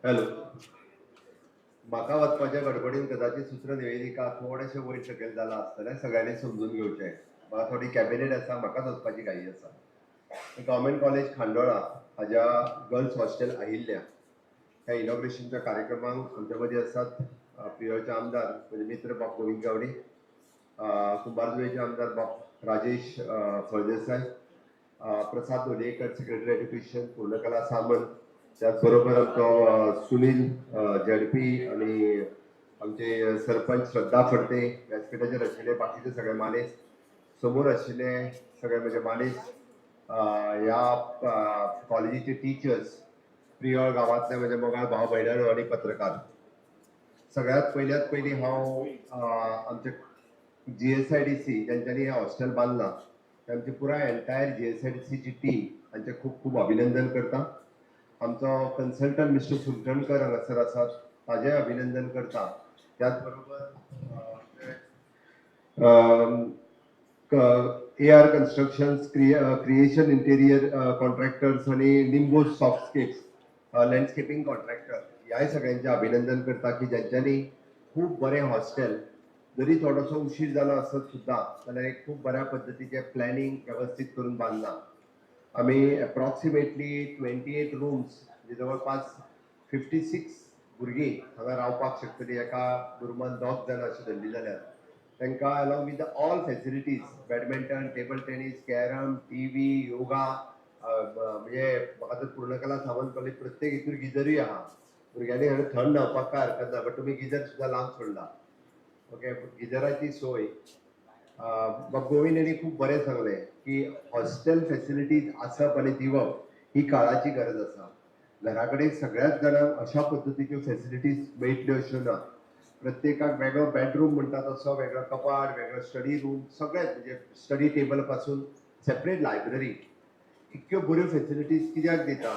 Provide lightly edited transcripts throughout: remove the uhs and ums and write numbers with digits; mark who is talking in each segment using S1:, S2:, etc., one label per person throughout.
S1: Hello, म्हाका वचपाच्या गडबडीन कदाचित सूत्र निवेदिका थोडेशें वयर सकयल जालां आसतलें. सगळ्यांनी समजून घेवचें. म्हाका थोडी कॅबिनेट आसा, म्हाकाच वचपाची घाई आसा. गव्हर्मेंट कॉलेज खांडोळा हाज्या गर्ल्स हॉस्टेल आयिल्ल्या ह्या इनॉग्रेशनच्या कार्यक्रमाक आमच्या मदीं आसात प्रियोळचे आमदार म्हजे मित्र बाब गोविंद गावडे, कुंभारजुवेचे आमदार बाब राजेश फळदेसाय, प्रसाद लोलयेकर, सेक्रेटरी एज्युकेशन, पूर्णकला सामंत, त्याच बरोबर आमचो सुनील झेडपी आणि आमचे सरपंच श्रद्धा फडते, व्यासपीठाचेर आशिल्ले बाकीचे सगळे मानेस्त, समोर आशिल्ले सगळे म्हजे मानेस्त, ह्या कॉलेजीचे टिचर्स, प्रियोळ गांवांतले म्हजे मोगाळ भाव भयणांनो आनी पत्रकार. सगळ्यात पयल्यात पयलीं हांव आमचे जीएसआयडीसी, ज्यांच्यानी हें हॉस्टेल बांदलां, तांची पुराय एंटायर जीएसआयडीसीची टीम हांचें खूब खूब अभिनंदन करता. आमचो कन्सल्टंट मिस्टर सुलटणकर हांगासर आसात, ताजें अभिनंदन करता. त्याच बरोबर AR constructions, creation interior contractors आणि लिंबो सॉफ्टस्केप्स लँडस्केपिंग कॉन्ट्रॅक्टर ह्याय सगळ्यांचें अभिनंदन करता की ज्यांच्यांनी खूब बरें हॉस्टेल, जरी थोडोसो उशीर जालो आसत सुद्दां जाल्यार एक खूब बऱ्या पद्दतीचें प्लॅनिंग वेवस्थीत करून बांदलां. आमी एप्रॉक्सिमेटली 28 रुम्स, म्हणजे जवळपास 56 भुरगीं हांगा रावपाक शकतलीं. एका रुमान दोग जाणां अशें धरली जाल्यार तांकां along with all facilities, badminton, table tennis, carrom, TV, yoga. म्हणजे म्हाका तर पूर्णकला सावंत कॉलेज प्रत्येक हितूर गिजरूय आहा. भुरग्यांनी हांगा थंड न्हावपाक काय हरकत ना, बट तुमी गिजर सुद्दां लावन सोडला. ओके, गिजराची सोय. बाब गोविंद यांनी खूब बरें सांगलें की हॉस्टेल फॅसिलिटीज आसप आनी दिवप ही काळाची गरज आसा. घरा कडेन सगळ्याच जाणांक अशा पद्दतीच्यो फॅसिलिटीज मेळटल्यो अश्यो ना. प्रत्येकाक वेगळो बेडरूम म्हणटा तसो वेगळो कपाट, वेगळो स्टडी रूम, सगळें, म्हणजे स्टडी टेबल पासून सेपरेट लायब्ररी, इतक्यो बऱ्यो फॅसिलिटीज कित्याक दिता?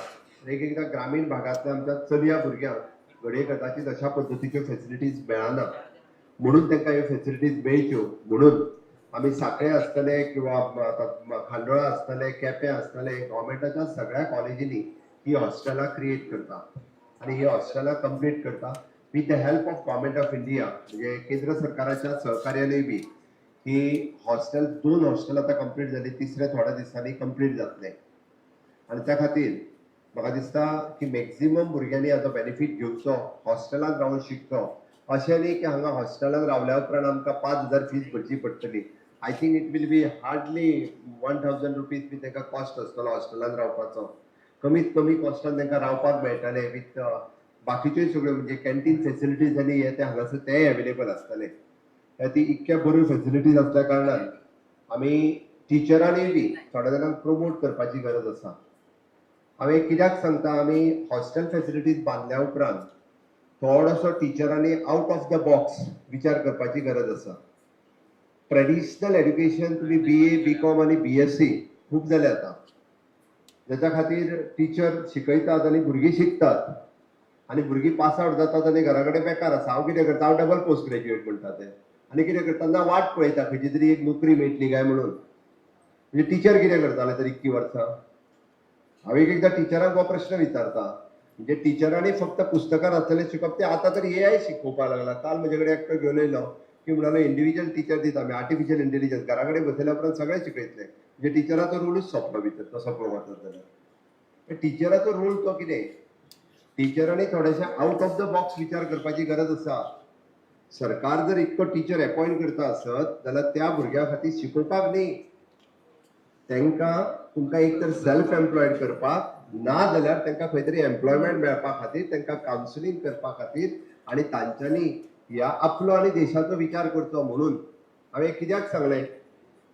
S1: एक एकदां ग्रामीण भागांतल्या आमच्या चलया भुरग्यांक घडये कदाचित अशा पद्दतीच्यो फॅसिलिटीज मेळना, म्हणून तांकां ह्यो फॅसिलिटीज मेळच्यो म्हणून आमी साखळे आसतले किंवा आतां खांडोळा आसतले, केपें आसतले, गव्हर्मेंटाच्या सगळ्या कॉलेजींनी ही हॉस्टेलां क्रिएट करता आनी ही हॉस्टेलां कंप्लीट करता with the help of Government of India, म्हणजे केंद्र सरकाराच्या सहकार्यानूय बी ही हॉस्टेल, दोन हॉस्टेल आतां कंप्लीट जाली, तिसरे थोड्या दिसांनी कंप्लीट जातले. आनी त्या खातीर म्हाका दिसता की मॅक्झिमम भुरग्यांनी हाचो बेनिफीट घेवचो, हॉस्टेलांत रावन शिकचो. अशें न्ही की हांगा हॉस्टेलांत रावल्या उपरांत आमकां 5000 फीस भरची पडटली. I think it will be hardly ₹1000 बी तांकां कॉस्ट आसतलो हॉस्टेलांत रावपाचो. कमीत कमी कॉस्टान तांकां रावपाक मेळटलें, विथ बाकीच्योय सगळ्यो, म्हणजे कॅन्टीन फेसिलिटीज आनी हे ते हांगासर तेय एवेलेबल आसतले. ती इतक्या बऱ्यो फेसिलिटीज आसल्या कारणान आमी टिचरांनी बी थोड्या जाणांक प्रमोट करपाची गरज आसा. हांवें कित्याक सांगता, आमी हॉस्टेल फेसिलिटीज बांदल्या उपरांत थोडोसो टिचरांनी आउट ऑफ the box विचार करपाची गरज आसा. ट्रेडिशनल एड्युकेशन, तुमी बीए, बी कॉम आनी बीएससी खूब जाले आतां, ज्याच्या खातीर टिचर शिकयतात आनी भुरगीं शिकतात आनी भुरगीं पास आवट जातात आनी घरा कडेन बेकार आसा. हांव कितें करता? हांव डबल पोस्ट ग्रॅज्युएट म्हणटा ते आनी कितें करता ना, वाट पळयता खंयची तरी एक नोकरी मेळटली काय म्हणून. म्हणजे टिचर कितें करताले तर इतकी वर्सां? हांव एक एकदां टिचरांक हो प्रश्न विचारता. म्हणजे टिचरांनी फक्त पुस्तकां आसतलें शिकप, ते आतां तर एआय शिकोवपाक लागला. काल म्हजे कडेन एकटो घेवन येयलो की म्हणालो, इंडिव्हिज्युअल टिचर दिता आमी, आर्टिफिशियल इंटेलिजन्स, घरा कडेन बसयल्या उपरांत सगळें शिकयतले. म्हणजे टिचराचो रोलूच सोंपलो भितर तसो पळोवंक वचत जाल्यार. टिचराचो रोल तो कितें? टिचरांनी थोडेशे आउट ऑफ the box विचार करपाची गरज आसा. सरकार जर इतको टिचर अपॉयंट करता आसत जाल्यार त्या भुरग्यां खातीर शिकोवपाक न्ही, तांकां तुमकां एक तर सेल्फ एम्प्लॉयड करपाक, ना जाल्यार तांकां खंय तरी एम्प्लॉयमेंट मेळपा खातीर तांकां कावन्सिलींग करपा खातीर आनी तांच्यांनी ह्या आपलो आनी देशाचो विचार करचो म्हणून. हांवें कित्याक सांगलें,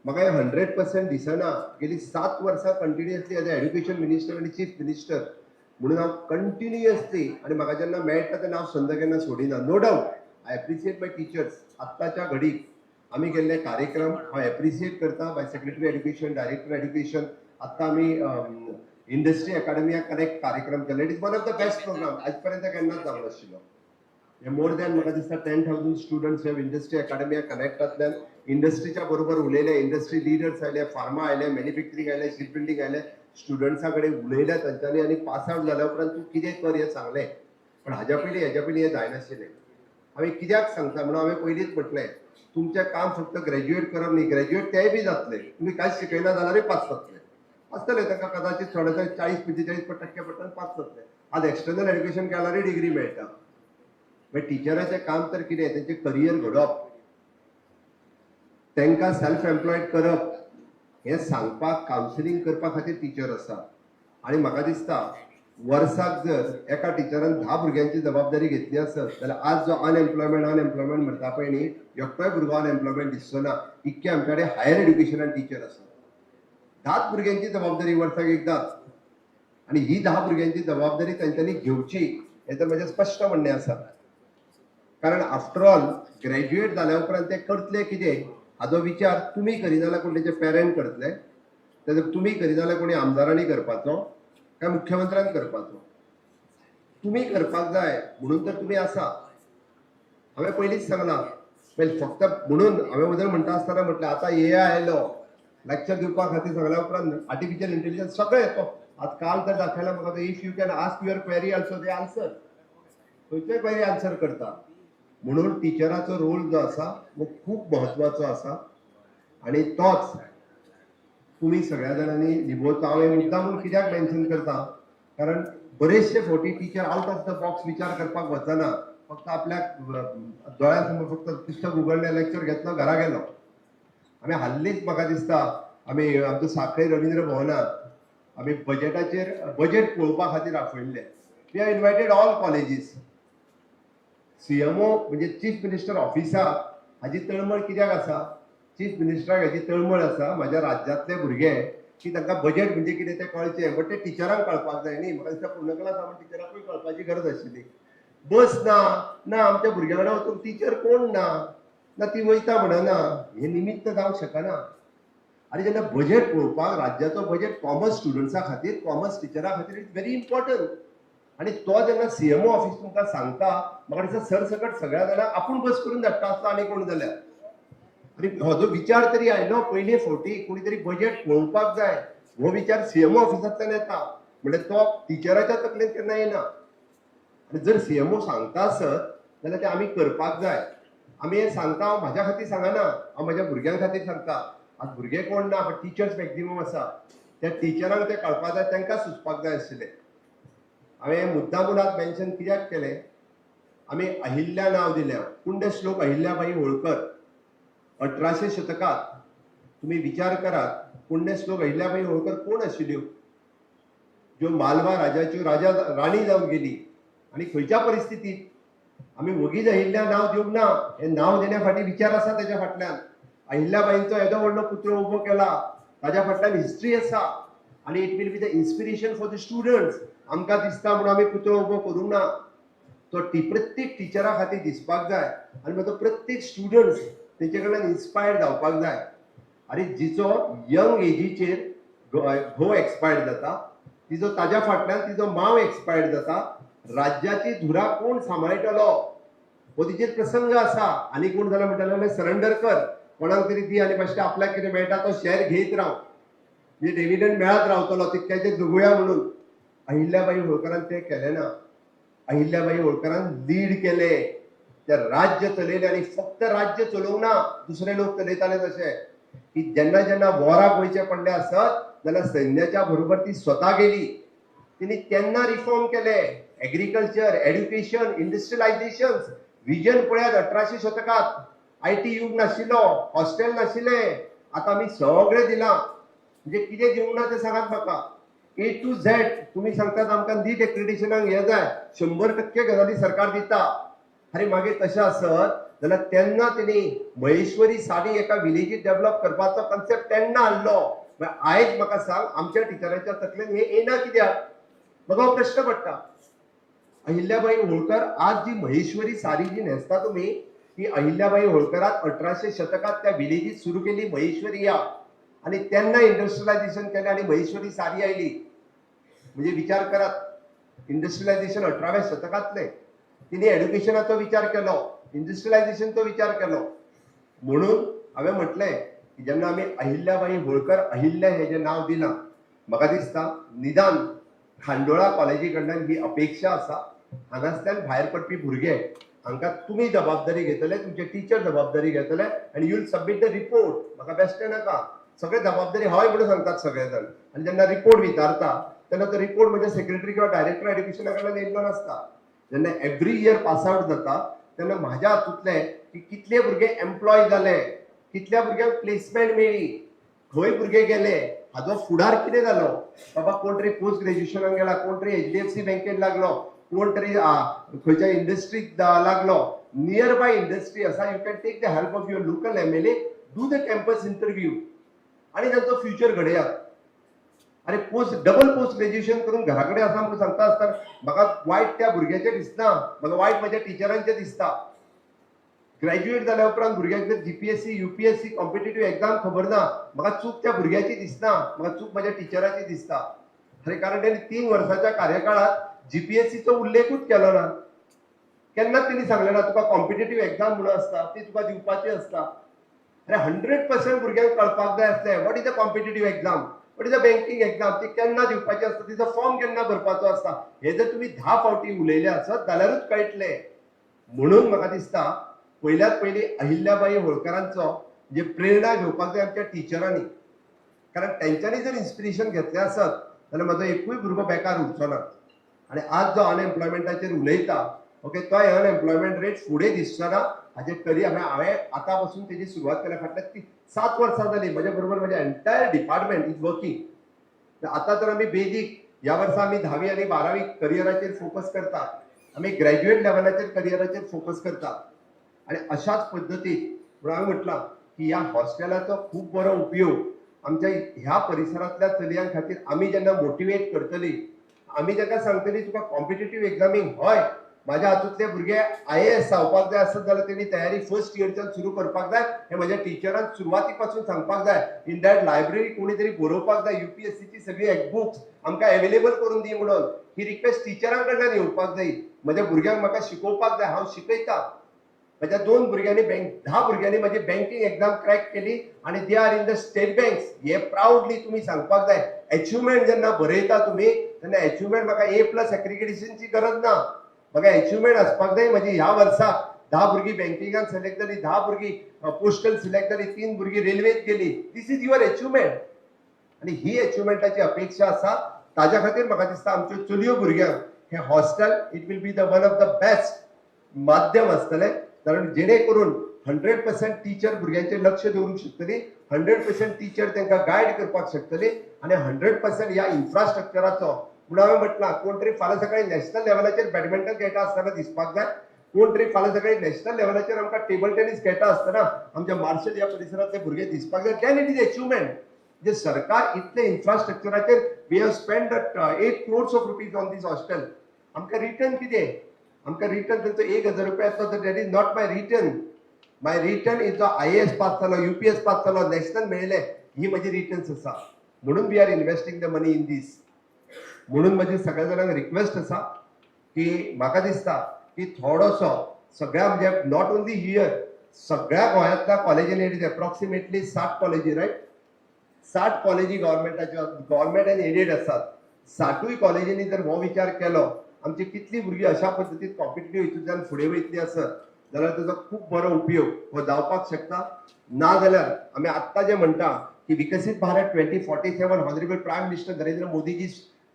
S1: म्हाका हें 100% दिसना. गेली 7 वर्सां continuously as a education minister आनी चीफ मिनिस्टर म्हणून हांव कंटिन्युअसली आनी म्हाका जेन्ना मेळटा तेन्ना हांव संद केन्ना सोडिना. No doubt I appreciate my teachers. आत्ताच्या घडीक आमी केल्ले कार्यक्रम हांव एप्रिशिएट करता by secretary education, director education. आत्तां आमी इंडस्ट्री अकॅडमिया कनेक्ट कार्यक्रम केलो. It is one of the best program, आज पर्यंत केन्नाच जावं नाशिल्लो. हे मोर दॅन म्हाका दिसता 10,000 स्टुडंट्स have industry अकॅडमिया कनेक्टांतल्यान इंडस्ट्रीच्या बरोबर उलयले. इंडस्ट्री लिडर्स आयले, फार्मा आयले, मॅन्युफॅक्चरींग आयले, शिप बिल्डींग आयले, स्टुडंट्सा कडेन उलयले तांच्यांनी आनी पास आवट जाल्या उपरांत तूं कितें कर हें सांगलें. पण हाज्या पयलीं हेज्या पयलीं हें जायनाशिल्लें. हांवें कित्याक सांगता म्हणून हांवें पयलींच म्हटलें, तुमचें काम फक्त ग्रॅज्युएट करप न्ही, ग्रॅज्युएट तेय बी जातले, तुमी कांयच शिकयना जाल्यारूय पास जातले आसतले, तांकां कदाचित थोडे 40-45% पडटन पास जातले. आज एक्सटर्नल एड्युकेशन केल्यारूय डिग्री मेळटा. मागीर टिचराचें काम तर कितें, तेंचें करियर घडोवप, तांकां सेल्फ एम्प्लॉयड करप, हें सांगपाक कावन्सिलींग करपा खातीर टिचर आसा. आनी म्हाका दिसता वर्साक जर एका टिचरान 10 भुरग्यांची जबाबदारी घेतली आसत जाल्यार आज जो अनएम्प्लॉयमेंट म्हणटा पळय न्ही, एकटोय भुरगो अनएम्प्लॉयमेंट दिसचो ना. इतके आमचे कडेन हायर एड्युकेशनान टिचर आसा. 10 भुरग्यांची जबाबदारी वर्साक एकदांच, आनी ही 10 भुरग्यांची जबाबदारी तांच्यांनी घेवची हें तर म्हजें स्पश्ट म्हणणें आसा. कारण आफ्टर ऑल ग्रॅज्युएट जाल्या उपरांत ते करतले कितें हाजो विचार तुमी करिना जाल्यार कोण तेजे पेरंट करतले, तेजो तुमी करिना जाल्यार कोणी आमदारांनी करपाचो काय मुख्यमंत्र्यान करपाचो, तुमी करपाक जाय म्हणून तर तुमी आसा. हांवें पयलींच सांगलां, फक्त म्हणून हांवें वदळ म्हणटा आसतना म्हटलें आतां ए I आयलो लेक्चर दिवपा खातीर सांगल्या उपरांत आर्टिफिशियल इंटेलिजन्स सगळें येतो. आज काल तर दाखयला म्हाका, if you can ask your query also they answer, खंयचोय क्वेरी आन्सर करता. म्हणून टिचराचो रोल जो आसा तो खूब म्हत्वाचो आसा आनी तोच तुमी सगळ्या जाणांनी निभोवचो. हांव हें मुद्दाम म्हणून कित्याक मेन्शन करता, कारण बरेचशे फावटी teacher out of the box विचार करपाक वचना, फक्त आपल्याक दोळ्या समोर फक्त पुस्तक उगडलें, लेक्चर घेतलो, घरा गेलो. आमी हाल्लीच म्हाका दिसता आमी आमचो साखळे रवींद्र भवनात आमी बजेटाचेर बजेट पळोवपा खातीर आपयल्ले. We are invited all colleges. CMO म्हणजे चीफ मिनिस्टर ऑफिसाक हाजी तळमळ कित्याक आसा, चीफ मिनिस्टराक हाजी तळमळ आसा म्हाज्या राज्यांतले भुरगे की तांकां बजेट म्हणजे कितें तें कळचें, बट तें टिचरांक कळपाक जाय न्ही. म्हाका दिसता पूर्णकला सामंत टिचराकूय कळपाची गरज आशिल्ली. बस ना ना आमच्या भुरग्यां कडेन वचूंक टिचर कोण ना, ना ती वयता म्हणना, हें निमित्त जावंक शकना. आनी जेन्ना बजेट पळोवपाक राज्याचो बजेट कॉमर्स स्टुडंट्सां खातीर, कॉमर्स टिचरां खातीर it's very important. आनी तो जेन्ना सीएमओ ऑफिस तुमकां सांगता, म्हाका दिसता सरसकट सगळ्या जाणांक आपूण बस करून धाडटा आसता आनी कोण जाल्यार. आनी हो जो विचार तरी आयलो पयले फावटी कोणी तरी बजेट पळोवपाक जाय, हो विचार सीएमओ ऑफिसांतल्यान येता, म्हणल्यार तो टिचराच्या तकलेन केन्ना येना. आनी जर सीएमओ सांगता आसत जाल्यार तें आमी करपाक जाय. आमी हें सांगता, हांव म्हाज्या खातीर सांगना, हांव म्हाज्या भुरग्यां खातीर सांगता. आज भुरगे कोण ना, बट टिचर्स मॅक्झिमम आसा, त्या टिचरांक तें कळपाक जाय, तांकां सुचपाक जाय आशिल्लें. हांवें मुद्दामून आज मेन्शन कित्याक केलें, आमी अहिल्या नांव दिल्या, पुण्यश्लोक अहिल्याबाई होळकर. 1800 शतकात तुम्ही विचार करात, पुण्यश्लोक अहिल्याबाई होळकर कोण आशिल्ल्यो, ज्यो मालवा राजाच्यो राजा राणी जावन गेली आनी खंयच्या परिस्थितीत. आमी वगीच अहिल्या नांव दिवंक ना, हें नांव दिण्या फाटीं विचार आसा तेच्या फाटल्यान. अहिल्याबाईंचो येदो व्हडलो पुतळो उबो केला, ताज्या फाटल्यान हिस्ट्री आसा आनी it will be the inspiration for the students. आमकां दिसता म्हणून आमी पुतळो उबो करूंक ना, तो प्रत्येक टिचरा खातीर दिसपाक जाय आनी मागीर तो प्रत्येक स्टुडंट्स तेचे कडल्यान इन्स्पायर्ड जावपाक जाय. आनी जिचो यंग एजीचेर घोव एक्सपायर्ड जाता, तिजो ताज्या फाटल्यान तिजो मांव एक्सपायर्ड जाता, राज्याची धुरा कोण सांबाळटलो हो तिचेर प्रसंग आसा. आनी कोण जाल्यार म्हणटाले सरेंडर कर, कोणाक तरी दी आनी बेश्टे आपल्याक कितें मेळटा तो शेअर घेयत राव, म्हणजे डिविडंड मेळत रावतलो तितक्याचेर जगुया म्हणून. अहिल्याबाई होळकरान तें केलें ना. अहिल्याबाई होळकरान लीड केलें, ते राज्य चलयलें आनी फक्त राज्य चलोवंक ना, दुसरे लोक चलयताले तशे की जेन्ना जेन्ना वॉराक वयचें पडलें आसत जाल्यार सैन्याच्या बरोबर ती स्वता गेली. तिने तेन्ना रिफॉर्म केले, एग्रीकल्चर, एड्युकेशन, इंडस्ट्रियलायझेशन. विजन पळयात 1800 शतकात I T युग नाशिल्लो, हॉस्टेल नाशिल्ले, आतां आमी सगळें दिलां. म्हणजे कितें दिवंक ना तें सांगात म्हाका, ए टू झॅड. तुमी सांगतात आमकां नीट एक्रेडिशनाक हें जाय, 100% गजाली सरकार दिता. आनी मागीर तशें आसत जाल्यार तेन्ना तेणी महेश्वरी साडी एका विलेजीत डेव्हलप करपाचो कन्सेप्ट तेन्ना हाडलो. आयज म्हाका सांग, आमच्या टिचरांच्या तकलेन हें येना कित्याक? म्हाका हो प्रश्न पडटा. अहिल्याबाई होळकर आज जी महेश्वरी साडी जी न्हेसता तुमी, ती अहिल्याबाई होळकरान 1800 शतकात त्या विलेजीत सुरू केली महेश्वरी या, आनी तेन्ना इंडस्ट्रियलायझेशन केलें आनी महेश्वरी साडी आयली. म्हणजे विचार करात, इंडस्ट्रियलायझेशन 18व्या शतकांतलें. तिने एड्युकेशनाचो विचार केलो, इंडस्ट्रियलायझेशनचो विचार केलो. म्हणून हांवें म्हटलें की जेन्ना आमी अहिल्याबाई होळकर अहिल्या हें जें नांव दिलां, म्हाका दिसता निदान खांडोळा कॉलेजी कडल्यान ही अपेक्षा आसा. हांगासल्यान भायर पडपी भुरगे, हांकां तुमी जबाबदारी घेतले, तुमचे टिचर जबाबदारी घेतले आनी you'll submit the report. म्हाका बेश्टें नाका, सगळे जबाबदारी हय म्हणून सांगतात सगळे जाण. आनी जेन्ना रिपोर्ट विचारता तेन्ना तो रिपोर्ट म्हज्या सेक्रेटरी किंवा डायरेक्टर एज्युकेशना कडल्यान येयल्लो नासता. जेन्ना एवरी इयर पास आउट जाता तेन्ना म्हाज्या हातूंतले की कितले भुरगे एम्प्लॉय जाले, कितल्या भुरग्यांक प्लेसमेंट मेळ्ळी, खंय भुरगे गेले, हाजो फुडार कितें जालो. बाबा, कोण तरी पोस्ट ग्रॅज्युएशनाक गेला, कोण तरी एचडीएफसी बँकेत लागलो, कोण तरी खंयच्या इंडस्ट्रीत लागलो. नियर बाय इंडस्ट्री आसा, you can take the help of your local MLA, do the campus interview आणि तांचो फ्युचर घडयात. अरे, डबल पोस्ट ग्रॅज्युएशन करून घरा कडेन आसा म्हणून सांगता आसतना म्हाका वायट त्या भुरग्याचें दिसना, म्हाका वायट म्हज्या टिचरांचें दिसता. ग्रॅज्युएट जाल्या उपरांत भुरग्यांक जर जीपीएससी, युपीएससी कॉम्पिटेटिव्ह एक्झाम खबर ना, म्हाका चूक त्या भुरग्याची दिसना, म्हाका चूक म्हज्या टिचराची दिसता. अरे, कारण त्यांनी 3 वर्साच्या कार्यकाळात जीपीएससीचो उल्लेखूच केलो ना. केन्नाच तेणी सांगलें ना तुका कॉम्पिटेटिव्ह एक्झाम म्हणून आसता, ती तुका दिवपाची आसता. अरे, 100% भुरग्यांक कळपाक जाय आसलें, what is a competitive exam, what is a banking exam, ती केन्ना दिवपाची आसता, तिचो फॉर्म केन्ना भरपाचो आसता. हे जर तुमी 10 फावटी उलयले आसत जाल्यारूच कळटलें. म्हणून म्हाका दिसता, पयल्यात पयली अहिल्याबाई होळकरांचो जे प्रेरणा घेवपाक जाय आमच्या टिचरांनी, कारण तेंच्यांनी जर इन्स्पिरेशन घेतलें आसत जाल्यार म्हजो एकूय भुरगो बेकार उरचो ना. आनी आज जो अनएम्प्लॉयमेंटाचेर उलयता, ओके, तो अनएम्प्लॉयमेंट रेट फुडें दिसचो ना. हाजेर तरी हांवें आतां पासून तेजी सुरवात केल्या. फाटल्या ती 7 वर्सां जाली म्हज्या बरोबर म्हजें एंटायर डिपार्टमेंट is working. आतां तर आमी बेजीक ह्या वर्सा आमी धावी आनी बारावी करियराचेर फोकस करता, आमी ग्रॅज्युएट लेवलाचेर करियराचेर फोकस करता. आनी अशाच पद्दतीन म्हणून हांवें म्हटलां की ह्या हॉस्टेलाचो खूब बरो उपयोग आमच्या ह्या परिसरांतल्या चलयां खातीर. आमी जेन्ना मोटिवेट करतली, आमी ताका सांगतली, तुका कॉम्पिटेटीव एक्झामींक हय, माझ्या हातूंतले भुरगे आयएएस जावपाक जाय आसत जाल्यार तेणी तयारी फर्स्ट इयरच्यान सुरू करपाक जाय. हे म्हज्या टिचरान सुरवाती पासून सांगपाक जाय. इन that library कोणी तरी बरोवपाक जाय, युपीएससीची सगळी बुक्स आमकां अवेलेबल करून दी म्हणून. ही रिक्वेस्ट टिचरां कडल्यान येवपाक जाय. म्हज्या भुरग्यांक म्हाका शिकोवपाक जाय, हांव शिकयता. म्हज्या दोन भुरग्यांनी बँक, 10 भुरग्यांनी म्हजी बँकिंग एक्झाम क्रॅक केली आनी they are in the state banks. हे प्रावडली तुमी सांगपाक जाय. एचिवमेंट जेन्ना बरयता तुमी तेन्ना एचिवमेंट म्हाका ए प्लस एक्रिडिटेशनची गरज ना, म्हाका एचिवमेंट आसपाक जाय. म्हजी ह्या वर्साक 10 भुरगीं बँकिंगान सिलेक्ट जाली, 10 भुरगीं पोस्टल सिलेक्ट जाली, तीन भुरगीं रेल्वेत गेली. This is your achievement. आनी ही अचिवमेंटाची अपेक्षा आसा. ताज्या खातीर म्हाका दिसता, आमच्यो चलयो भुरग्यांक हे hostel, it will be the one of the best माध्यम आसतलें, कारण जेणे करून 100% टिचर भुरग्यांचेर लक्ष दवरूंक शकतली, 100% टिचर तांकां गायड करपाक शकतली आनी 100% ह्या इन्फ्रास्ट्रक्चराचो. म्हणून हांवें म्हटलां, कोण तरी फाल्यां सकाळी नॅशनल लेवलाचेर बॅडमिंटन खेळटा आसतना दिसपाक जाय, कोण तरी फाल्यां सकाळी नॅशनल लेवलाचेर आमकां टेबल टेनीस खेळटा आसतना आमच्या मार्शल ह्या परिसरांतले भुरगे दिसपाक जाय. Then it is achievement. जे सरकार इतले इन्फ्रास्ट्रक्चराचेर, we have spend 8 crores of rupees on this hostel. आमकां रिटर्न कितें? आमकां रिटर्न तांचो 1000 रुपया येतलो तर that is not my return. My return is जो आयएएस पास जालो, युपीएस पास जालो, नॅशनल मेळ्ळे, ही म्हजी रिटर्न्स आसा. म्हणून we are investing the money in this. म्हणून म्हजी सगळ्या जाणांक रिक्वेस्ट आसा की म्हाका दिसता की थोडोसो सगळ्या, म्हणजे not only here, सगळ्या गोंयांतल्या कॉलेजींनी, it is approximately 60 कॉलेजी, रायट? 60 कॉलेजी गव्हर्मेंटाच्यो, गव्हर्मेंट आनी एडेड आसात. 60ूय कॉलेजींनी जर हो विचार केलो, आमची कितली भुरगीं अशा पद्दतीन कॉम्पिटेटीव हितूंतल्यान फुडें वयतली आसत जाल्यार ताजो खूब बरो उपयोग हो जावपाक शकता. ना जाल्यार आमी आत्तां जे म्हणटा की विकसीत Bharat 2047 honourable prime minister Narendra Modiji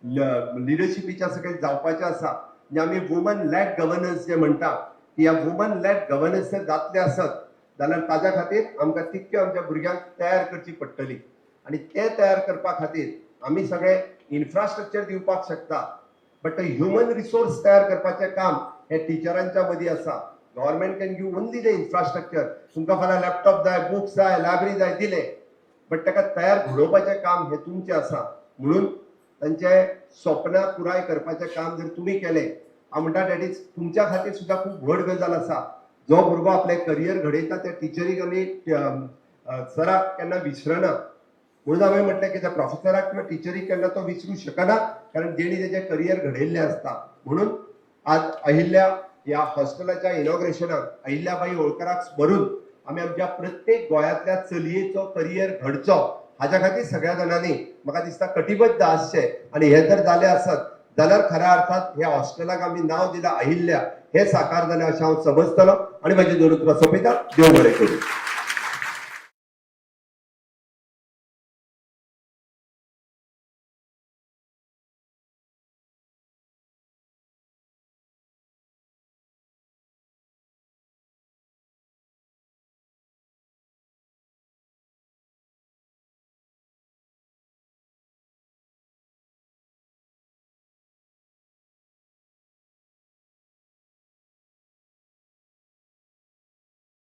S1: लिडरशिपीच्या सकयल जावपाचें आसा. म्हणजे आमी वुमन लॅड गव्हर्नन्स जे म्हणटा की ह्या वुमन लॅड गव्हर्नन्स जर जातले आसत जाल्यार ताज्या खातीर आमकां तितक्यो आमच्या भुरग्यांक तयार करची पडटली आनी ते तयार करपा खातीर आमी सगळे इन्फ्रास्ट्रक्चर दिवपाक शकता, बट ह्युमन रिसोर्स तयार करपाचें काम हे टिचरांच्या मदीं आसा. Government can give only the infrastructure. तुमकां फाल्यां लॅपटॉप जाय, बुक्स जाय, लायब्ररी जाय, दिले, बट ताका तयार घडोवपाचें काम हें तुमचें आसा. म्हणून तांचे स्वप्नां पुराय करपाचें काम जर तुमी केलें, हांव म्हणटा, that is तुमच्या खातीर सुद्दां खूब व्हड गजाल आसा. जो भुरगो आपलें करियर घडयता त्या टिचरीक आनी सराक केन्ना विसरना. म्हणून हांवें म्हटलें की त्या प्रोफेसराक किंवा टिचरीक केन्ना तो विसरूं शकना, कारण जेणी तेजें करियर घडयल्लें आसता. म्हणून आज अहिल्या ह्या हॉस्टेलाच्या इनॉग्रेशनाक अहिल्याबाई होळकराक स्मरून आमी आमच्या प्रत्येक गोंयांतल्या चलयेचो करियर घडचो हाज्या खातीर सगळ्या जाणांनी म्हाका दिसता कटिबद्ध आसचें. आनी हें जर जालें आसत जाल्यार जाल्यार खऱ्या अर्थात ह्या हॉस्टेलाक आमी नांव दिलां अहिल्या, हें साकार जालें अशें हांव समजतलो आनी म्हाजी दोन उतरां सोंपयता. देव बरें करूं.